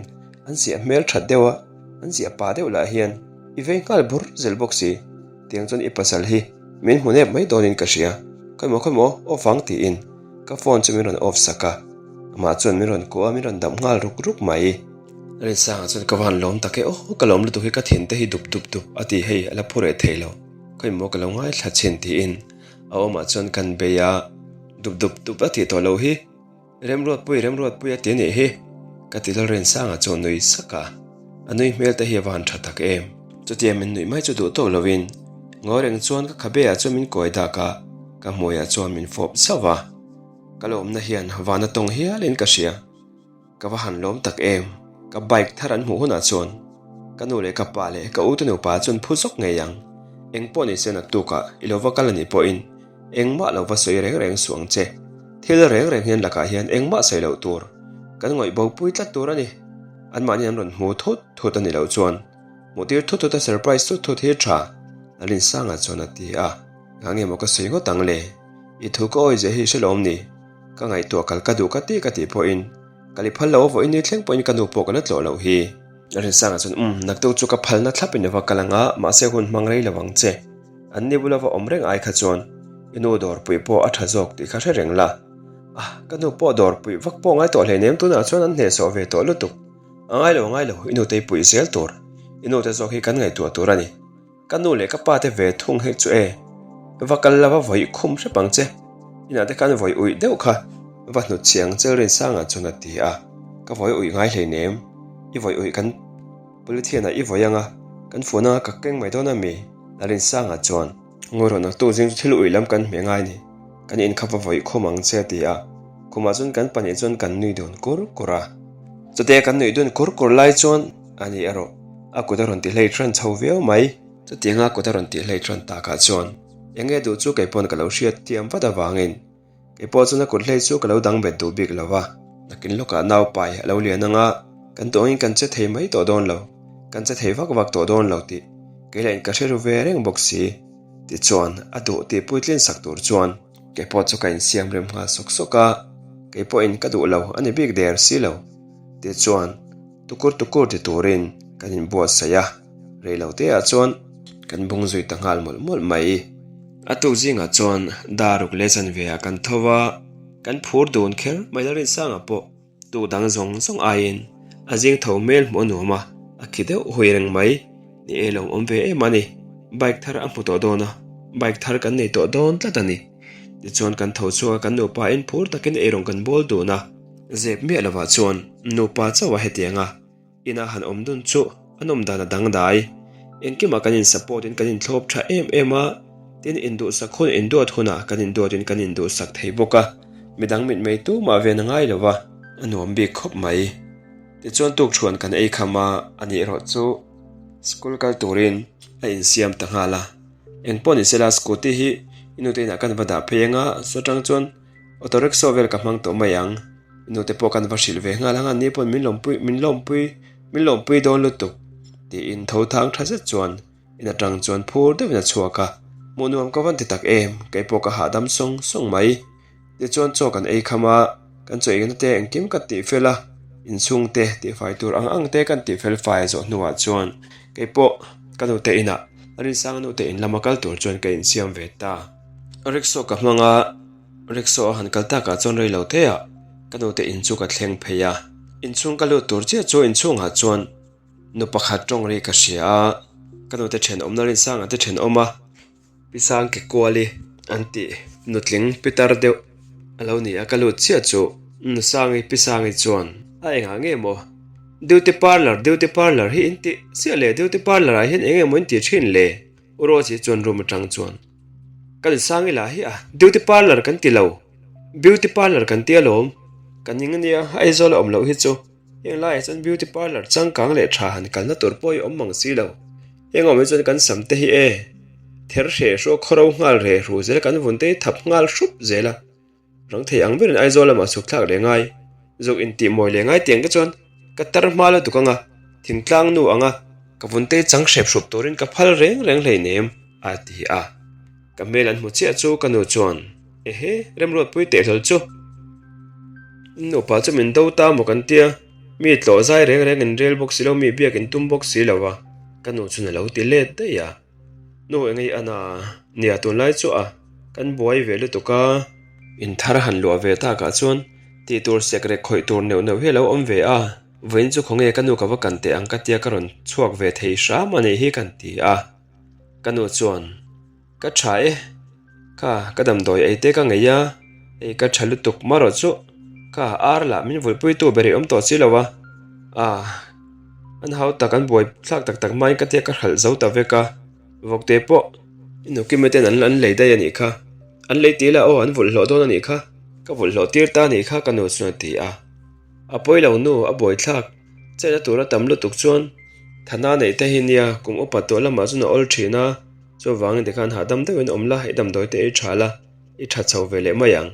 an ziah hmel that deuh a, an ziah pah deuh lah hian i vei nghal bur zel bawk si. Tiang chuan i pasal hi min hmu nep mai dawnin ka hria. Khawimaw khawimaw off ang tiin ka phone chu min rawn off sak a. Amah chuan min rawn kuah a, min rawn damh nghal ruk ruk mai. Rinsanga chuan ka van lawm tak e aw, ka lawm lutuk hi ka thin te hi dup dup dup a ti hei a la phu reh thei lo. Khawimaw ka lo ngaithla chhin tiin a awmah chuan kan bei a, dup dup dup a tih tawh loh hi. Remruatpui, Remruatpui a ti a nih hi, ka ti Lalrinsanga chu a nui sak a, a nui hmel te hi a va han tha tak em. Chutia min nuih mai chu duh tawk lovin ngawi reng chuan ka khabe ah chuan min kawi dak a, ka hmuiah chuan min fawp zauh a, ka lawmna hian vana tawng hialin ka hria. Ka va han lawm tak em, ka bike thar an hmuh hunah chuan ka nu leh ka pa leh ka ute nupa chuan phu zawk ngei ang. Eng pawh ni se naktukah i lo va kal a nih pawhin engmah lo va sawi reng reng suh ang che. Thil reng reng hian lakah hian engmah sawi loh tur kan ngawih bo pui tlat tur a ni. Anmahni an rawn hmu thut thut a nih loh chuan hmuhtir thut thut a surprise thut thut hi tha Lalinsanga chuan a ti a. Ngah nge maw ka sawi ngawt ang le? I thu ka awi zeh hi i hre lawm ni? Ka ngaihtuah kal ka duh ka ti ka tih pawhin ka li phal lo a vawiin ni thleng pawhin ka nu pawh ka la tlawh loh hi. Rinsanga chuan umm naktuk chu ka phalna thlap in ava kal anga mahse hun hmang rei lo ang che. An ni bula va awm reng ai kha chuan i nu dawr puih pawh a tha zawk tih kha hre reng la. Ah ka nu pawh dawr puih vak pawh ngai tawh hleinem tunah chuan an hnehsawh ve tawh lutuk. A ngai lo a ngai lo i nute i puih zel tur i nute zawk hi kan ngaihtuah tur a ni. Ka nu leh ka pa te ve thung hek chu e, va kal la va vawi khum hrep ang che, inah te khan vawi uih deuh kha va hnut chhi ang che Rinsanga chuan a ti a, ka vawi uih ngai hleinem, i vawi uih kan Pulithianah i vawi anga kan fun anga ka keng mai dawn a mi? Rinsanga chuan ngawi rawh naktuk zing chu thil uih lam kan hmeh ngai ni, kan in kha va vawi khum ang che a ti a, khumah chuan kan pahnih chuan kan nui dun kur kur a, chutia kan nuih dun kur kur lai chuan a ni erawh. A kut a rawn ti hlei tran chho viau mai. Chutianga a kut a rawn tih hlei tran takah chuan eng nge duh chu kei pawn ka lo hriat thiam vat avangin kei pawh chuan a kut hlei chu ka lo dang bet duh bik lo va. Nakin lawkah naupai a lo lian anga kan duh angin kan che thei mai tawh dawn lo, kan che thei vak vak tawh dawn lo tih kei lah in ka hre ru ve reng bawk si. Tichuan a duh tih puitlin sak tur chuan kei pawh chu ka insiam rem nghal sawk sawk a, kei pawhin ka duh lo a ni bik der si lo. Tichuan. Tukur tukur ti turin kan inbuatsaih a, rei lo te ah chuan kan bung zui ta nghal mawlh mawlh mai. A tuk zingah chuan daruk leh chanve ah kan tho a, kan phur dun kher mai Lalrinsanga pawh tuk dang zawng zawng aiin a zing tho hmel hmuh a nuam a, a khi deuh hui reng mai. Ni e lo awm ve em a ni, bike thar a hmu tawh dawn a, bike thar kan nei tawh dawn tlat a ni. Tichuan kan tho chhuak a, kan nupa in phur takin eirawng kan bawl dun a. Zep miah lovah chuan nupa chauha hetianga ina han awm dun chu a nawm dan a dangdai. Engkimah kan in support in kan inthlawp tha em em a, tin induhsak hun induat hunah kan induatin kan induhsak thei bawk a, midang mitmei tumah ven a ngai lova, a nuam bik khawp mai. Tichuan tukṭhuan kan ei kham a, a nih erawh chu school kal turin a insiam ta nghal a. Engpawh ni sela scooty hi i nute inah kan va dah phei anga, chutang chuan Auto rickshaw vel ka hmang tawh mai ang, i nute pawh kan va hrilh ve nghal ang a, ni pawn min lawmpui min lawmpui min lawmpui dawn lutuk tiin tho thang tha zet chuan in atang chuan phur deuhin a chhuak a, hmuh nuam ka van ti tak em, kei pawh ka hahdam sawng sawng mai. Tichuan chaw kan ei kham a, kan chaw eina te engkim ka tih fel a, inchhung te tihfai tur ang ang te kan tih fel fai zawh hnuah chuan kei pawh ka nute inah Rinsanga nute in lama kal tur chuan ka insiam ve ta. Rickshaw ka hmang a. Rickshaw a han kal takah chuan rei lo te ah ka nute in chu ka thleng phei a, inchhung ka lut tur chiah chu inchhungah chuan nu pakhat tawng ri ka hria a, ka nute thenawmna Rinsanga te thenawm a, Pi Sang ke kuali an tih nutling pitar deuh a lo ni a, ka lut chiah chu nu Sangi Pi Sangi chuan a engah nge maw duty parlour duty parlour hi in tih chiah le duty parlour ah hian eng emaw in tih thin le? U Rosie chuan room atang chuan Ka ni sang ila hi a, duty parlour kan ti lo, beauty parlour kan ti alawm, ka ning ania Aizawl a awm loh hi chu, heng laiah chuan beauty parlour changkang leh tha han kalna tur pawh hi awm mang si lo, heng awm hi chuan kan sam te hi e, ther hreh hruak khawro nghal reh hru zel kan vun te hi thap nghal hrup zel a. Rang thei ang berin Aizawl lamah chhuk thlak leh ngai, zuk intih mawi leh ngai tiang te chuan ka tar hma lutuk anga thingtlang nu anga ka vun te chang hrep hrup turin ka phal reng reng hleinem a ti a. Ka hmel an hmu chiah chu ka nu chuan, Ehe, remruatpui teh hlawl chu. In nupa chu min do ta maw kan tia, mi tlawh zai reng reng in rel bawk si lo, mi biak in tum bawk si lo a, ka nu chuan a lo ti let daih a. Nu engei a na nia tunlai chu a, kan buai ve lutuk a. In thar han luah ve takah chuan tih tur sek rek khawih tur neuh neuh hi a lo awm ve a, vawiin chu khawnge ka nu ka va kan teh ang ka tia ka rawn chhuak ve thei hram a nih hi kan ti a. Ka nu chuan. Ka tha e, kha ka damdawi ei te ka ngei a, hei ka tha lutuk marawh chu kha ar lah min vulhpuitu ber i awm tawh si lo a, ah an hau tak an buai thlak tak tak hmain ka tia ka hralh zo ta vek a, vawkte pawh i nukime ten an an lei daih a nih kha, an lei tih lah aw an vulh hlawh dawn a nih kha, ka vulh hlawh tir ta a nih kha ka nu chuan a ti a, a pawi lo nu a buai thlak chetna tur a tam lutuk chuan thana neih te hi nia kum upa tawh lamah chuan a awl thin a. Chuvangin tikhan hahdam deuhin awm la, i damdawi te ei tha la, i tha chho ve leh mai ang.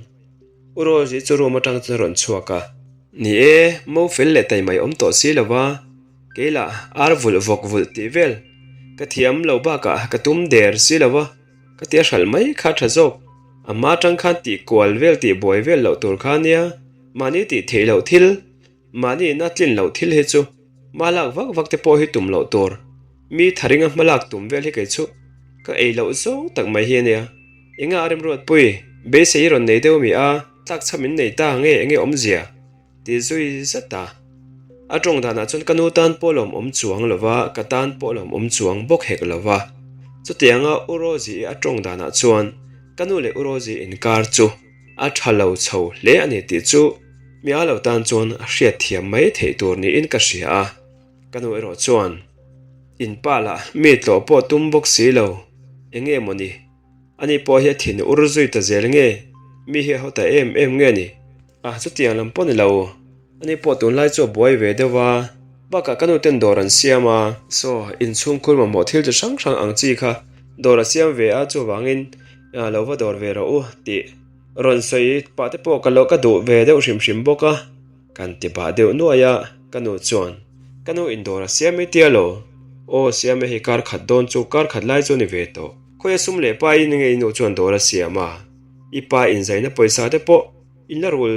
U Rosie chu room atang chuan a rawn chhuak a. Ni e, mo fel leh tai mai awm tawh si lo va, kei lah ar vulh vawk vulh tih vel ka thiam lo bakah ka tum der si lo va, ka tia hralh mai kha tha zawk. A hma atang khan tih kual vel tih buai vel loh tur kha nia, mahni tih theih loh thil Mahni ina tlin loh thil hi chu hma lak vak vak te pawh hi tum loh tur. Mi tharinga hma lak tum vel hi kei chu ka ei loh zawng tak mai hi a nia. Enga a remruatpui, beisei i rawn nei deuh mi a, tlakchham in nei ta nge enge awmzia? ti zui zat a. A tawng danah chuan ka nu tan pawh lawm awm chuang lo va, ka tan pawh lawm awm chuang bawk hek lo va. Chutianga U Rosie-i a tawng danah chuan ka nu leh U Rosie inkar chu A tha lo chho hle a ni tih chu mi a lo tan chuan a hriat thiam mai theih tur niin ka hria a, ka nu erawh chuan in pa lah mi tlawh pawh tum bawk si lo, eng nge maw ni? Ani pawh hi a thin ur zui ta zel nge? Mi hi a haw ta em em nge ni? A chutiang lam pawh ni lo, ani pawh tunlai chu a buai ve deuh a, bakah ka nu ten dawr an siam a, saw inchhungkhur mamawh thil chi hrang hrang ang chi kha dawr a siam ve a, chuvangin lo va dawr ve rawh u tih rawn sawi pah te pawh ka lo ka duh ve deuh hrim hrim bawk a, kan ti pah deuh nuai a, ka nu chuan ka nu in dawr a siam i tia lo, aw siam e hei kar khat dawn chu kar khat lai chu ni ve tawh, khawi a sum leh pa in nge i nu chuan dawr a siam a, i pa inzaina pawisa te pawh in la rul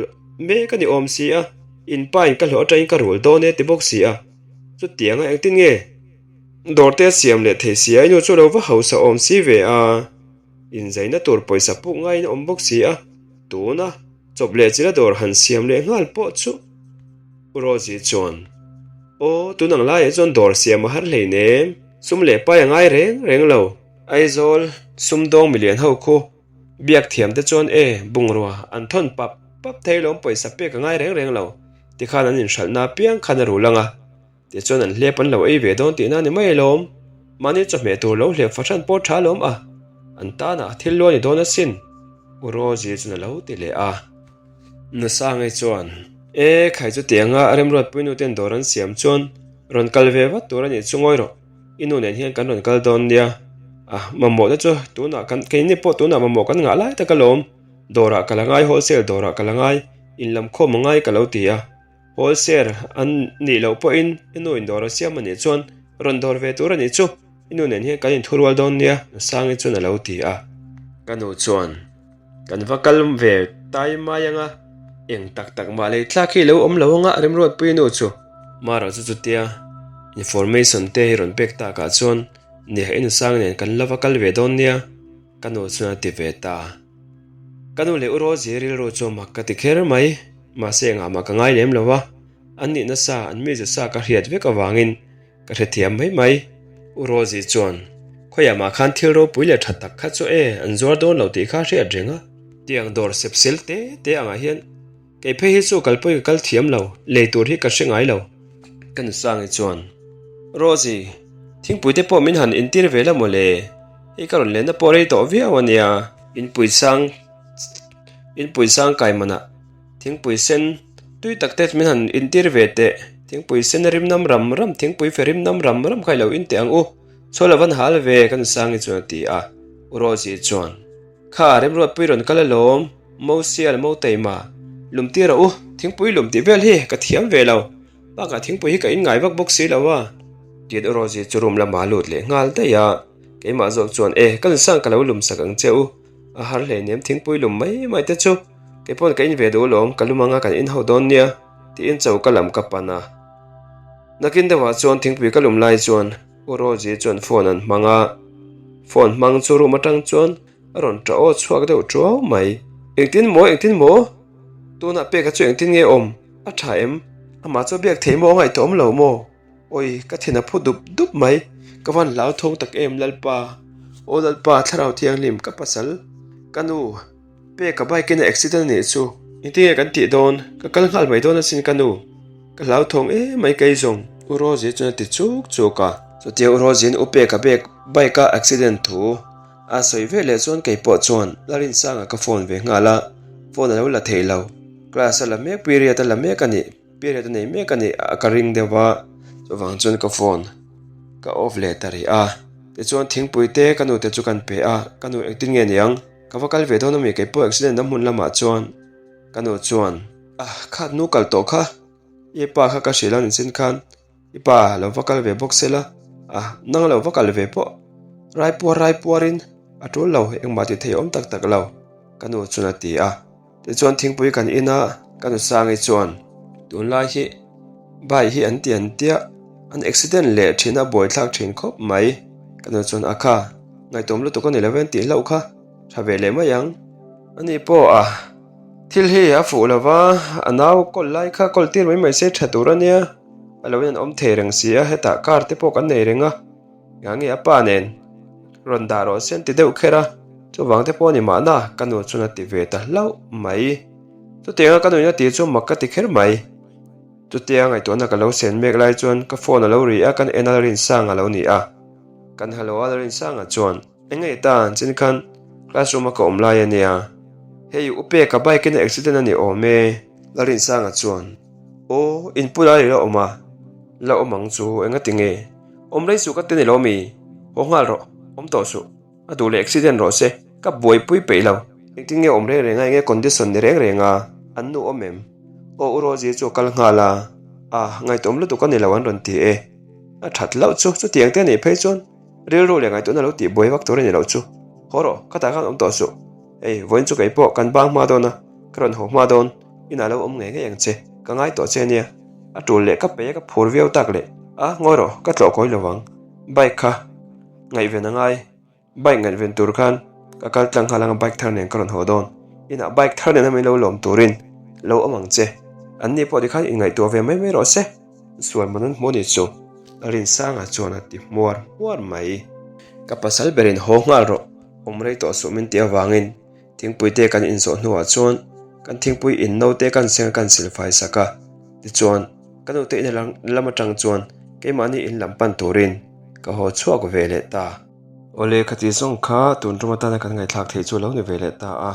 mek a ni awm si a, in pa in ka hlawh atangin ka rul dawn e ti bawk si a, chutianga engtin nge? Dawr te a siam leh thei si a, i nu chu lo va hausa awm si ve a, inzaina tur pawisa puk ngaiin a awm bawk si a, tuna chawp leh chila dawr han siam leh nghal pawh chu U Rosie chuan, Aw, tun ang laiah chuan dawr siam a har hleinem, sum leh pai a ngai reng reng lo. Aizawl sumdawng milian ho khu biak thiam te chuan e, bungrua an thawn pap pap thei lawm pawisa pek a ngai reng reng lo, tikhan an inhralhna apiang khan a rul ang a. Tichuan an hlep an lo ei ve dawn tihna ni mai alawm. Mahni chawhmeh tur lo hlep fahran pawh tha alawm a, an tanah thil luai ni dawn asin. U Rosie chuan a lo ti leh a. Nusangi chuan, E, khai chutianga a remruatpui nu ten dawr an siam chuan rawn kal ve vat tur a nih chu ngawi rawh. I nu nen hian kan rawn kal dawn nia. A, mamawh te chu tunah kan, keini pawh tunah mamawh kan ngah lai tak alawm. Dawrah ka la ngai, wholesale dawrah ka la ngai, inlamkhawm a ngai ka lo ti a. Wholesale an nih loh pawhin i nu in dawr a siam a nih chuan rawn dawr ve tur a nih chu, i nu nen hian kan inthurual dawn nia Nusangi chuan a lo ti a. Ka nu chuan kan va kal ve tai mai anga eng tak tak mah lei tlak hi lo awm lo anga Remruatpui nu chu. Mara chu chutia information te hi rawn pek takah chuan nia i Nusangi nen kan la va kal ve dawn nia ka nu chuan a ti ve ta. Ka nu leh u Rosie rilru chu mak ka ti kher mai. Mahse engah mah ka ngai lem lo a, an nih nasa an mize sa ka hriat vek avangin ka hrethiam mai mai. U Rosie chuan, Khawiah mah khan thil ropui leh tha tak kha chu e, an zuar dawn lo tih kha a hriat reng a. Tiang dawr sep sel te te angah hian kei phei hi chu kalpui ka kal thiam lo, lei tur hi ka hre ngai lo. Ka nusangi chuan, Rosie, thingpui te pawh min han intir ve la mawle, hei ka rawn lenna pawh rei tawh viau a nia. Inpui sang Inpui sang kai manah thingpui sen tui tak te min han intir ve teh. Thingpui sen a rim nam ram ram, thingpui fe rim nam ram ram kha i lo in teh ang u. Chhual a van hal ve ka nusangi chuan a ti a. U Rosie chuan, Kha Remruatpui rawn kal alawm, Mo Sial, Mo Teima, lum tir rawh u, thingpui lum tih vel hi ka thiam ve lo. Bakah thingpui hi ka in ngai vak bawk si lo a. Tiin U Rosie chu room lamah a lut leh nghal daih a. Keimah zawk chuan, E, ka nusang ka lo lum sak ang che u. A har hleinem thingpui lum mai mai te chu. Kei pawn ka in ve duh alawm, ka lum anga kan in ho dawn nia, tiin choka lam ka pan a. Nakin deuhah chuan thingpui ka lum lai chuan U Rosie chuan phone an hmang a, phone hmang chu room atang chuan a rawn ṭah aw chhuak deuh ṭuau mai. Engtin maw, engtin maw? Tunah peka chu engtin nge awm? A ṭha em? Amah chu a biak theih maw a ngaihtuah awm lo maw? Awi, ka thin a phu dup dup mai. Ka van hlauthawng tak em Lalpa. Aw Lalpa, Thlarau Thianghlim, ka pasal, ka nu, peka bike in a accident a nih chu. Engtin nge kan tih dawn? Ka kal nghal mai dawn asin ka nu. Ka hlauthawng em mai kei zawng. U Rosie chuan a ti chuk chuk a. Chutia U Rosie-in u peka bike a accident thu A sawi ve leh chuan kei pawh chuan Larinsanga ka phone ve nghal a, phone a lo la thei lo. Class a la mek, period a la mek a nih, period a nei mek a nih a ka ring deuh a, chuvang chuan ka phone ka off leh ta rih a. Tichuan thingpui te ka nu te chu kan pe a, ka nu engtin nge niang, ka va kal ve dawn ami kei pawh accident a hmun lamah chuan ka nu chuan, Ah khat nu kal tawh kha, i pa kha ka hrilh a nichin khan I pa lo va kal ve bawk se la, a nang lo va kal ve pawh raipuar raipuarin a tul lo engmah ti thei awm tak tak lo ka nu chuan a ti a. Tichuan thingpui kan in a, ka nu Sangi chuan tunlai hi bike hi an ti an tia, an accident leh thin a buaithlak thin khawp mai ka nu chuan a kha ngaihtuam lutuk a ni lo ve an tih hlauh kha tha ve leh mai ang. Ani pawh a thil hi a fuh lo va, a nau kawl lai kha kawl tir mai mai se tha tur a nia. A lo in an awm thei reng si a, hetah car te pawh kan nei reng a, engah nge a pa nen rawn dah rawh se an ti deuh kher a, chuvang te pawh a ni mahna ka nu chuan a ti ve ta hlauh mai. Chutianga ka nuin a tih chu mak ka ti kher mai. Chutia ngaihtuahna ka lo sen mek lai chuan ka phone a lo ri a, kan en a Rinsanga a lo ni a, kan hello a Rinsanga chuan eng nge ta an chin khan classroom a ka awm lai a nia, hei u peka bike in a accident a ni awm e Larinsanga chuan. Aw, in pula i la awm a, la awm ang chu engati nge? Awm rei suh ka ti ni lo mi? Haw nghal rawh, awm tawh suh. A duh leh accident rawh se, ka buaipui peih lo. Engtin nge awm reng reng a, enge condition ni reng reng a, an nu awm em? Aw U Rosie chu a kal nghal a, a ngaihtuahawm lutuk a ni lo an rawn ti e. A that loh chu, chutiang te a nih phei chuan rilru leh ngaihtuahna lo tih buai vak tur a ni loh chu. Haw rawh, khatah khan awm tawh suh. Hei, vawiin chu kei pawh kan bang hma dawn a, ka rawn haw hma dawn. Inah lo awm ngei ngei ang che, ka ngai tawh che ania. A tul leh ka pei a ka phur viau tak leh. A, ngawi rawh, ka tlawh kawi lo vang. Bike kha ngaihven a ngai. Bike ngaihven tur khan ka kal tlang nghal anga bike thar nen ka rawn haw dawn. Inah bike thar nen a min lo lawm turin lo awm ang che. An ni pawh tikhan inngaihtuah ve mai mai rawh se. Sual man an hmu a ni chu. Rinsanga chuan a ti hmuar hmuar mai. Ka pasal berin haw nghal rawh, awm rei tawh suh min tih avangin Thingpui te kan inzawh hnuah chuan kan thingpui in no te kan seng a kan silfai sak a, tichuan ka nute in lam atang chuan keimahni in lam pan turin ka haw chhuak ve leh ta. Awle khati zawng kha tun tum atana kan ngaihthlak theih chu a lo ni ve leh ta a,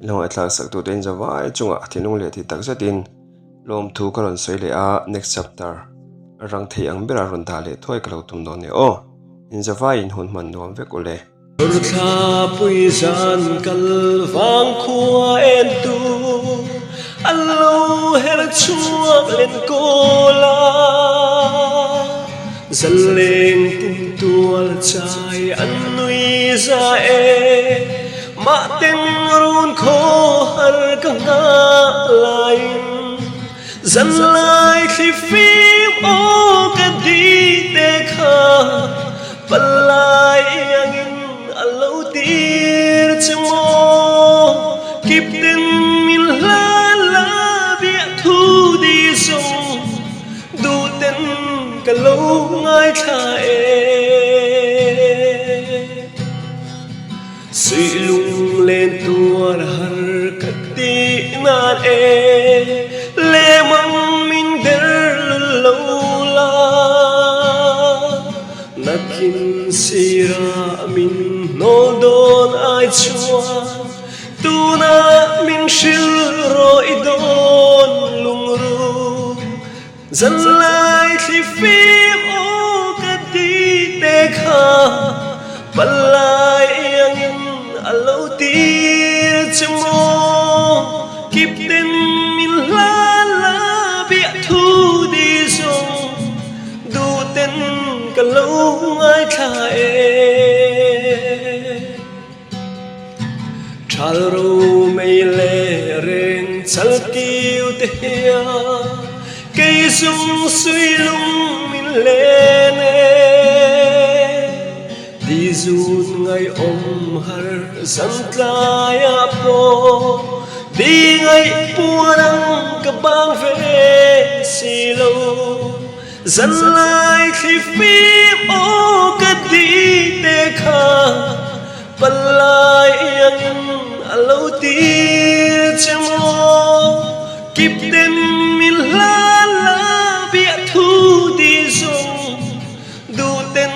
in lo ngaihthlak sak tute in zavai chungah thinlung leh tih tak zetin lawmthu ka rawn sawi leh a, next chapter a rang thei ang berah rawn dah leh thuai ka lo tum dawn e aw, in zavai in hun hman nuam vek ule.
Ruthlapui zan kal vang khua en tu a lo her chhuak len kawl a, zaleng tin tual chai an nui za e, mahten run khaw har ka nghah laiin zanlai thli fim aw ka di te kha. Palai iangin a lo tir che maw? Kipten min hla la biah thu di zawng duhten ka lo ngaithla e. Suihlung len tuar har ka tih nan e, Lemang min der lul lo la. Nakin sirah min hnawl dawn ai chuan tunah min hrilh rawh i dawn lungru. Zanlai thli fim aw ka ti te kha palai iangin a lo tir che maw? Kipten min hla la biah thu di zawng duhten ka lo ngaithla e. Thal ro mei le re. zung sui lung min len e. Di zun ngaihawm har zan tlaiah pawh di ngaihpuan ang ka bang ve si lo. Zan lai thli fim aw ka di te kha palai angin a lo tir che maw? Kip ten min hlan la biah thu di zawng duh ten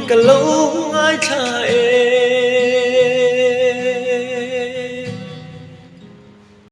ka lo ngaithla e.